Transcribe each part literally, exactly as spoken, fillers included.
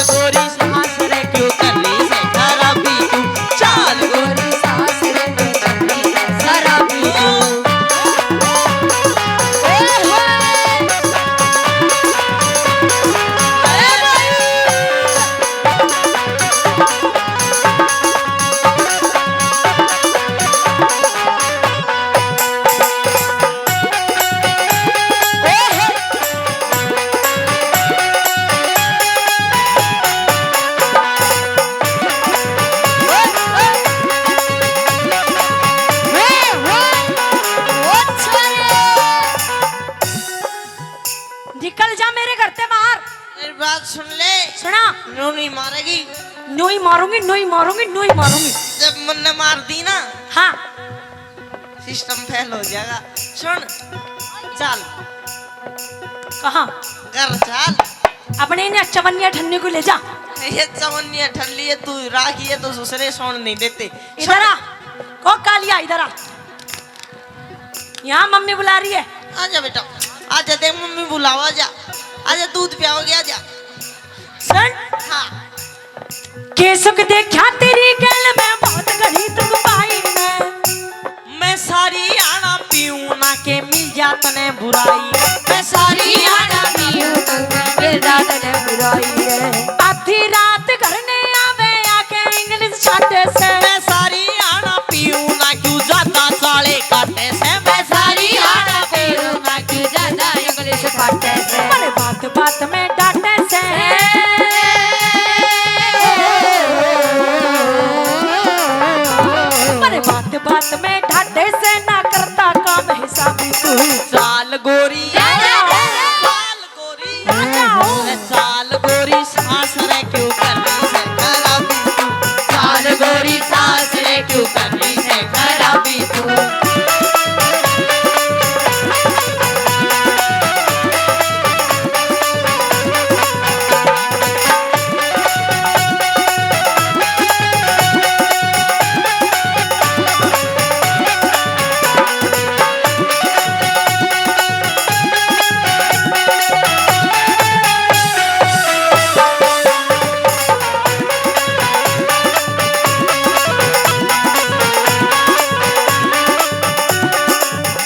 गोरी सास रे क्यों कर रही है खराबी तू? चाल गोरी सास रे क्यों कर रही है खराबी तू? निकल जा मेरे घर से बाहर। मेरी बात सुन ले। सुना। न्यू नहीं मारेगी। न्यू ही मारूंगी, न्यू ही मारूंगी, न्यू ही मारूंगी। जब मन्ने मार दी ना, हाँ। सिस्टम फेल हो जाएगा। सुन, चल। कहाँ? घर चल। अपने इन्हें चवन्निया ठन्नी को ले जा। ये चवन्निया ठल्ली है, तू राखी है तो दूसरे सोन नहीं देते। इधर आ। ओ कालिया, इधर आ। यहाँ मम्मी बुला रही है। आजा बेटा, आजा, देख मम्मी बुलावा, आजा, आजा, दूध पियाओगे, आजा। सुन। हाँ। के सुख देखा तेरी गैल में बहुत घणी दुख पाई मैं। मैं सारी आना पीऊं ना के मिल जा तने बुराई। मैं सारी आना पीऊं ना के मिल जा तने बुराई है। आधी रात घर ने आवे आके इंग्लिश छाटे से। मैं सारी आना पीऊं ना क्यों ज्यादा साले काटे से। मैं सारी आना पीऊं ना क्यों ज्यादा इंग्लिश छाटे से। पर बात बात में डांटे से। पर बात बात में डांटे से ना करता काम हिसाबी तू। चाल गोरी, चाल गोरी, चाल गोरी, सास रे क्यों कर रही है खराबी तू? चाल गोरी, सास रे क्यों कर रही है खराबी तू?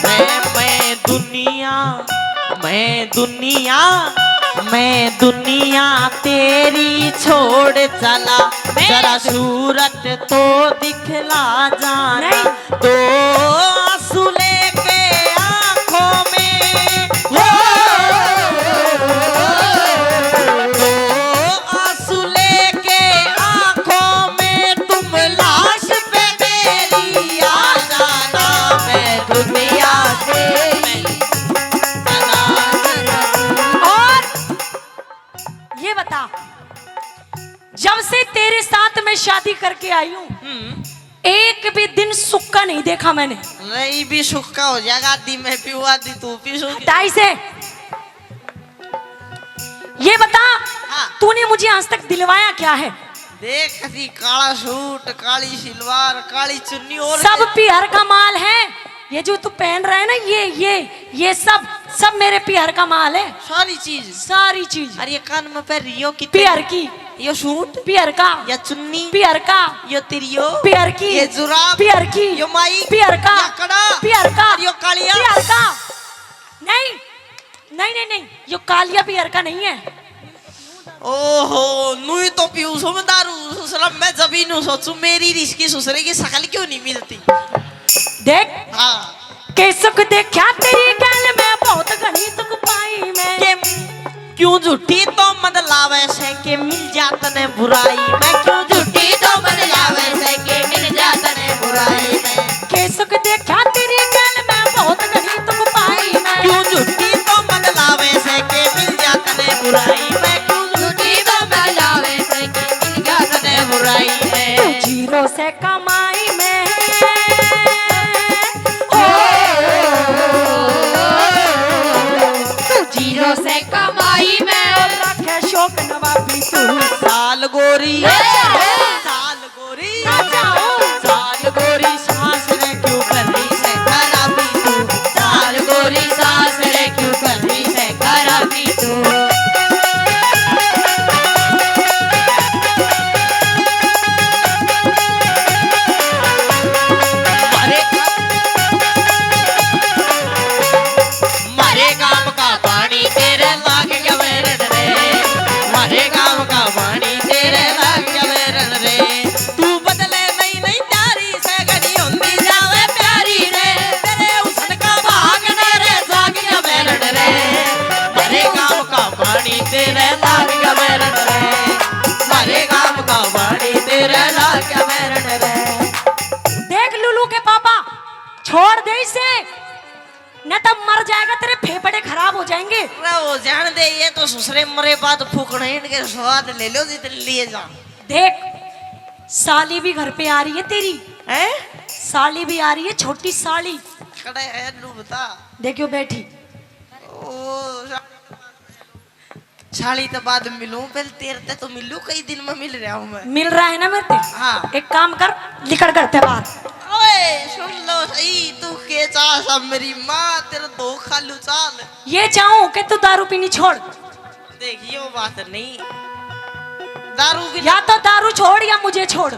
मैं, मैं दुनिया, मैं दुनिया, मैं दुनिया तेरी छोड़ चला। मैं जरा सूरत तो दिखला जाना। नहीं। दो आंसू लेके आंखों में, हो, दो आंसू लेके आंखों में तुम लाश पे मेरी आ जाना। मैं दुनिया से और ये बता, जब से तेरे साथ मैं शादी करके आई हूँ, हम्म। एक भी दिन सुक्का नहीं देखा मैंने। रही भी सुक्का हो जाएगा, आधी मैं पीऊँ, आधी तू पी सो। ढाई से। ये बता, हाँ। तूने मुझे आज तक दिलवाया क्या है? देख, कसी काला सूट, काली सलवार, काली चुन्नी और सब क्या? पीहर का माल है। ये जो तू पहन रहा है ना, ये, ये, ये सब, सब मेरे पीहर का माल है। सारी चीज? सारी चीज। अरे, ये कान में पहन रही हो कितने? पीहर की। यो सूट? पीहर का। या चुन्नी? पीहर का। यो तेरी यो? पीहर की। ये जुराब? पीहर की। यो माई? पीहर का। या कड़ा? पीहर का। और यो कालिया? पीहर का। नहीं, नहीं, नहीं, नहीं, यो कालिया पीहर का नहीं है। ओहो, नुई तो पीऊ सो मैं दारू, ससुरा, मैं जब ही नु सोचूं, मेरी रिश्की ससुरे की शकल क्यों नहीं मिलती? देख, हाँ। के सुख देखा तेरी गैल में बहुत घणी दुख पाई मैं। के क्यों झूठी तो मत लावे से के मिल जा तने बुराई मैं, क्यों झूठी तो मत लावे से के मिल जा तने बुराई मैं। के सुख देखा तेरी गैल में बहुत घणी दुख पाई मैं। क्यों झूठी तो मत लावे से के मिल जा तने बुराई मैं, क्यों झूठी तो मत लावे से के मिल जा तने बुराई मैं। तू जीरो से कमाई में, ओ, तू जीरो से कमाई में और रखे शौक नवाबी तू। साल गोरी, अच्छा। साल गोरी, अच्छा। साल गोरी सास रे क्यों कर रही से खराबी तू, साल गोरी सास रे क्यों कर रही से खराबी तू। ना तो मर जाएगा, तेरे फेफड़े खराब हो जाएंगे। अरे हो जान दे, ये तो ससुरे मरे बाद फूकना है, इनके स्वाद ले लो जितने लिए जा। देख, साली भी घर पे आ रही है तेरी। हैं? साली भी आ रही है, छोटी साली। कड़े है, नू बता। देखियो बैठी। ओ, साली तो बाद में मिलूं, पहले तेरे ते तो मिलूं, कई दिन में मिल रहा हूं मैं। मिल रहा है ना मेरे ते? हाँ। एक काम कर, निकल करते बाहर। ओए, सुन लो सही, तू के चाह सब मेरी माँ, तेरे दो खालू चाल। ये चाहूं कि तू दारू पीनी छोड़। देख, ये वो बात नहीं। दारू भी या तो दारू छोड़ या मुझे छोड़।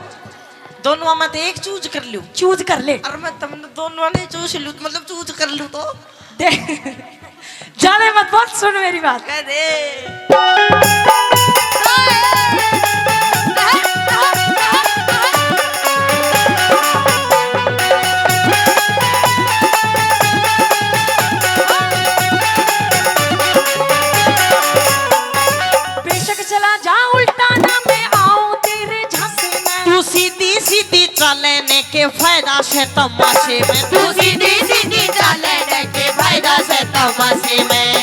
दोनों में तो एक चूज कर लूं। चूज कर ले। अरे मैं तुम दोनों ने चूज लूं, मतलब चूज कर लूं तो। दे, ज्यादा मत बोल, सुन मेरी बात। कह दे। बेशक चला जा उल्टा ना मैं आऊं तेरे झांसे में। तू सीधी सीधी चाले ने के फायदा से तमाशे में। तू सीधी सीधी चाले ने के फायदा से तमाशे में।